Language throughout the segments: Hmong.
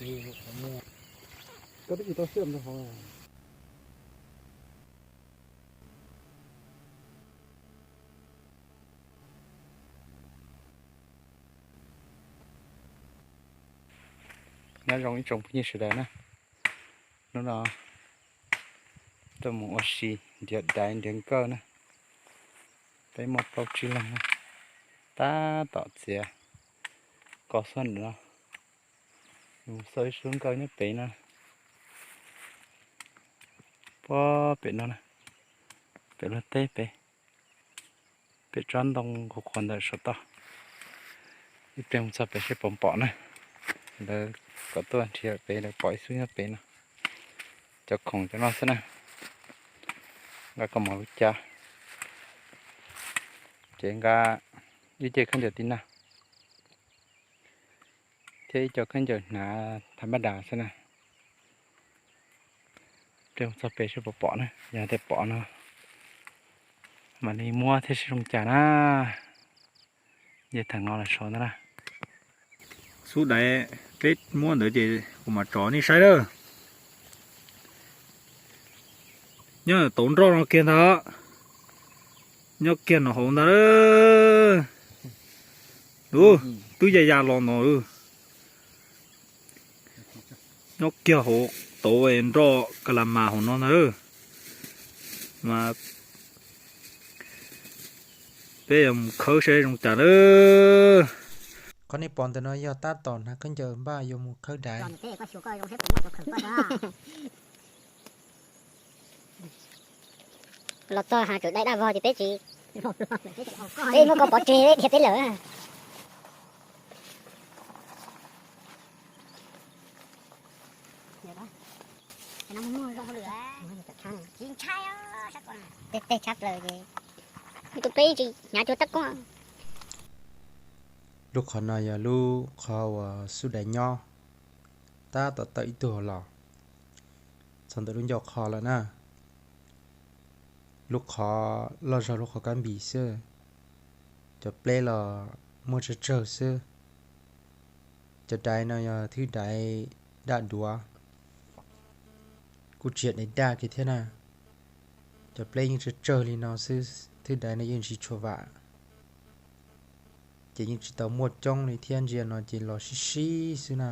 Koj twb tsis tau xyuas rau hauv. Nyob zoo ib tsoom phooj ywg sawv daws na, hnub no tuaj mus ua si nrhiav daiv nrhiav nkawj na. Peb muaj plaub tsib leeg na, tab tom txiav kos xwb no. Mus xauj ib xub nkawj nyob pem no, puag pem no na, pem luag teb pem, pem tsob ntoo qhuav qhuav ntawm saum toj. Ib pliag mus txog pem seb puas pom na. Lawv kom tuaj nrhiav pem, lawv pom ib xub nyob pem no. Cov khoom cov no xwb na, nqa kaus mom lub cav, ces nqa ib ce khaub ncaws tib nag thiab ib co khaub ncaws hnav tha npab das xwb na. Pliag mus txog pem seb puas pom na, yog tias pom no mam li muab thiab seb zoo cas na. Nce theem no los so ntag na. Xub daiv peb muab ntawd ces kuv mam tso nej saib lawm. Nyob tauv nroj no kiag ntag, nyob kiag no hauv ntag. Ub, twb ya ya los no. Nyob kiag hauv tauv nroj ka la mas hauv no ntag. Mas peb yuav mus khawb saib zoo cas lawm. Qhov nej pom ntawm no yog tab tom hnav khaub ncaws npaj yuav mus khawb daiv. Los txog hav tsuas dai daj vog ces peb tsis, peb muab koj pov tseg dhia peb lawm. Tej tshab plaws ces tus peb tsis hnyav cuag tab koob. Lub qhov no yog lub qhov uas xub daiv nyob, tab tom tawm ib tug los txog ntawm lub ncauj qhov lawm na. Lub qhov loj zog lub qhov kab npis xwb, cov pleb los muaj tsawg tsawg xwb. Cov daiv no yog thwb daiv daj duav, kuj tsis yog daiv daj kiag thiab na. Cov pleb yeej tsawg tsawg li no xwb, thwb daiv no yeej tsis tshua vam. Ces yeej tsis tau muaj coob li thiab, ntsia no ces los sib sib xwb na.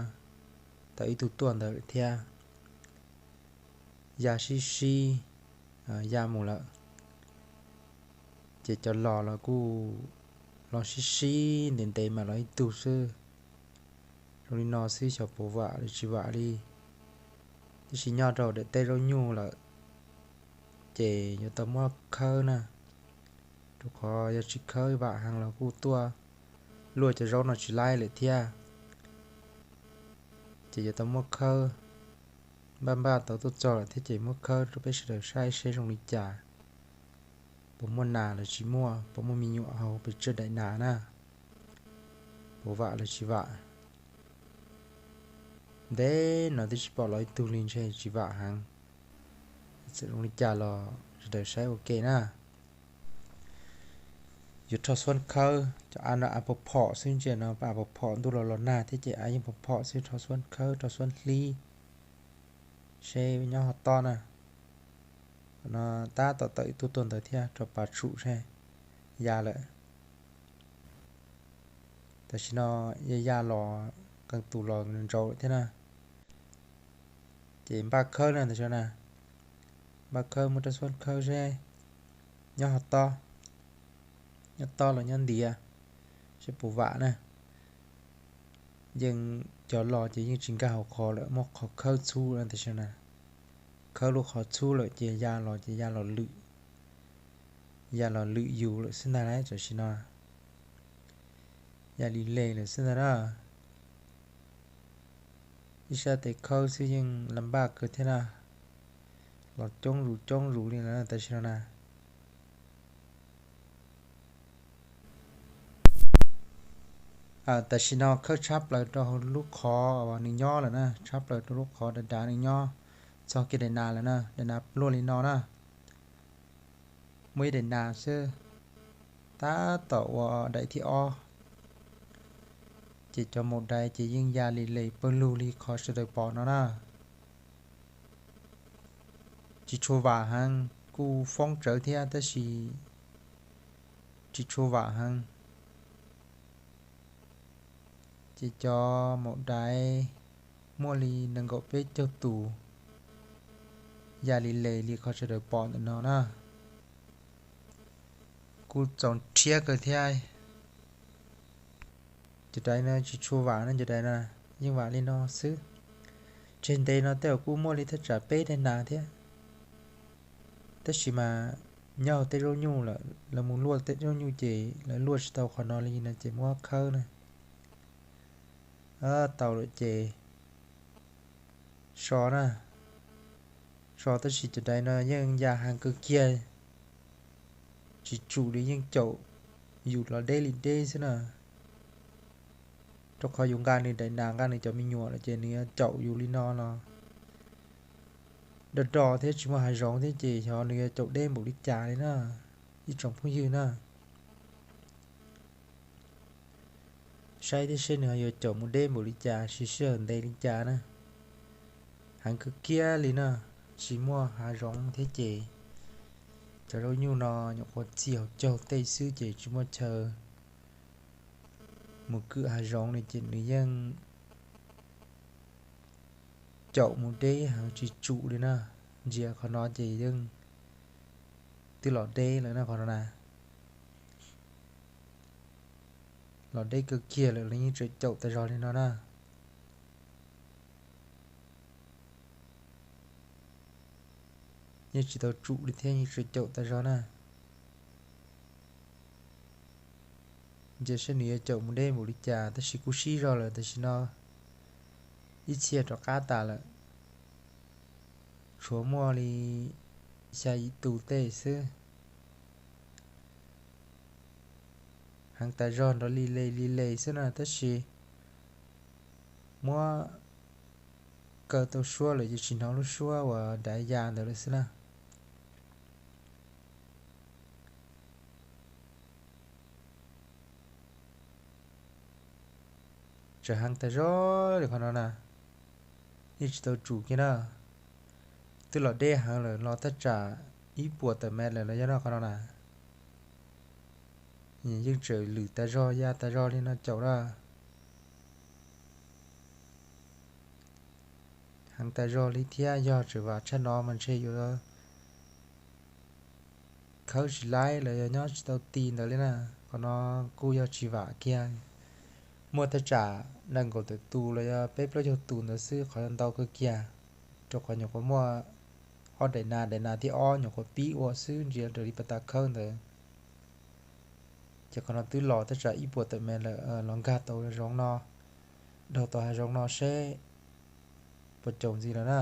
Tau ib tug tuaj ntawd lawm thiab, ya sib sib, ya mus lawm. Ces cov los los kuj los sib sib ntev ntev mas los ib tug xwb. Zoo li no xwb xyov puas vam los tsis vam li. Tiam sis nyob rau daim teb zaub nyuj lawm ces yuav tau muab khawb na, rau qhov yog tsis khawb vam heev los kuj tuaj luaj cov zaub no tsis laib lawm thiab. Ces yuav tau muab khawb, npaj npaj tau tuaj txog lawm thiab ces muab khawb rau peb sawv daws saib seb zoo li cas, puas muaj nas los tsis muaj, puas muaj me nyuam hauv pes tsawg daim nas na, puas vam los tsis vam. Ntev no twb tsis pom los ib tug li, ntshe tsis vam heev. Txawm zoo li cas los sawv daws saib ua ke na. Yuav rho xuab khawb, cov av no av phom phom xwb, ntsia no av phom phom, ntuj los los nag thiab ces av yeej phom phom xwb, rho xuab khawb rho xuab hlib seb nyob ho tob na. Qhov no tab tom tawm ib tug tuaj ntawd thiab, rho pas tshum seb ya lawm. Tam sim no ya ya los qee tus los ntsaus lawm thiab na. Ces npaj khawb na, tam sim no na, npaj khawb muab rab xuab khawb seb nyob ho tob, nyob tob los nyob ntiav, seb puas vam na. Yeej cov los ces yeej tsis nkag hauv qhov lawm, muab qhov khawb txhub lawm tam sim no na. Khawb lub qhov txhub lawm ces ya los ces ya los lwm, ya los lwm yus lawm xwb ntag na, tam sim no ya li le lawm xwb ntag na. Ib sab tes khawb xwb yeej la npaj kawg thiab na, los coob zus coob zus li lawm tam sim no na. Tam sim no khawb tshab plaws rau lub qhov uas nws nyob lawm na, tshab plaws rau lub qhov dav dav nws nyob, txog kiag daim nas lawm na, daim nas luaj li no na. Muaj ib daim nas xwb, tab tom ua daim thib ob. Ces cov maum daiv ces yeej ya li les pawg lug li qhov sawv daws pom no na. Tsis tshua vam heev, kuj foob tsawv thiab tab sis tsis tshua vam heev. Ces cov maum daiv muaj li nees nkaum peb caug tus, ya li les li qhov sawv daws pom ntawm no na. Kuj txaus rhiab kawg thiab. Cov daiv no tsis tshua vam no, cov daiv no yeej vam li no xwb. Tseg ntev no tej zaum kuj muaj li thaj tsam peb daim nas thiab. Tab sis mas nyob hauv tej zaub nyuj lawm, lawv mus luaj tej zaub nyuj ces lawv luaj tsis tau qhov no li no ces muab khawb na. Tau lawm ces so na, so tab sis cov daiv no yeej ya heev kawg kiag, tsis tsum li, yeej caum yus los deb li deb xwb na. Rau qhov yus nqa nws daim nas, nqa nws cov me nyuam lawm ces nws yuav caum yus li no los do do thiab tsis muaj hav zoov thiab ces xyov nws yuav caum deb npaum li cas li na, ib tsoom phooj ywg na. Saib thiab seb nws ho yuav caum mus deb npaum li cas, siv sij hawm ntev li cas na. Heev kawg kiag li na, tsis muaj hav zoov thiab ces cov zaub nyuj no nyuam qhuav txi hauv caug tej xwb ces tsis muaj chaw mus kwm hav zoov li ces nws yeej caum mus deb heev tsis tsum li na. Ntsia qhov no ces yeej twb los deb lawm na, qhov no na. Los deb kawg kiag lawm los yeej tseem caum tas zog li no na. Yeej tsis tau tsum li thiab, yeej tseem caum tas zog na. Ntsia seb nws yuav caum mus deb npaum li cas, tab sis kuj sib zog lawm tam sim no ib txhia rov qab tas lawm. Tshuav muaj li xya yim tus tej xwb. Heev tas zog nrov li les li les xwb na, tab sis muab kaw tau suab lawm ces tsis hnov lub suab uas daiv ya ntawd lawm xwb na. Tseem heev tas zog li qhov no na, yeej tsis tau tsum kiag na. Twb los deb heev lawm, los thaj tsam ib puas tawm mev lawm los yog no qhov no na. Yeej tseem lwm tas zog ya tas zog li no caum na. Heev tas zog li thiab, yog tseem vam tshaj no mas ntshe yuav khawb tsis laib los yog nyob tsis tau ti ntawd li na. Qhov no kuj yog tsis vam kiag. Muaj thaj tsam nees nkaum tawm tus los yog peb plaub caug tus ntawd xwb, qhov ntau kawg kiag, rau qhov nyuam qhuav muaj ob daim nas, daim nas thib ob nyuam qhuav pib ua xwb, ntsia raws li pas tas khawb ntawd. Ces qhov no twb los thaj tsam ib puas tawm mev lawm, los nkag tau zoov no, dhau tau hav zoov no seb puas caum ntxiv lawm na.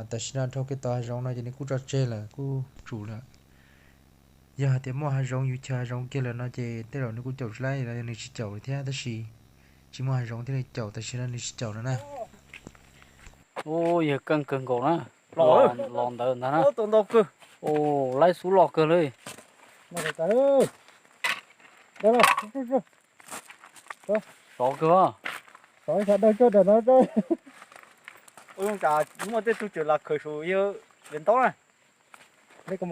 Tam sim no dhau kiag tau hav zoov no ces nws kuj tso tseg lawm, kuj tsum lawm. Yog hais tias muaj hav zoov yus chaw hav zoov kiag lawm no ces tej zaum nws kuj caum tsis laib los yog nws tsis caum lawm thiab, tab sis tsis muaj hav zoov thiaj li caum, tam sim no nws tsis caum lawm na. Ub, yawg keej kawg nkaus na. Los ntawd ntag na. Ub, laib xub loj kawg li. Sov kawg. Ua zoo tsam muaj tej tug tseem los khaws saum yawg ntaub na.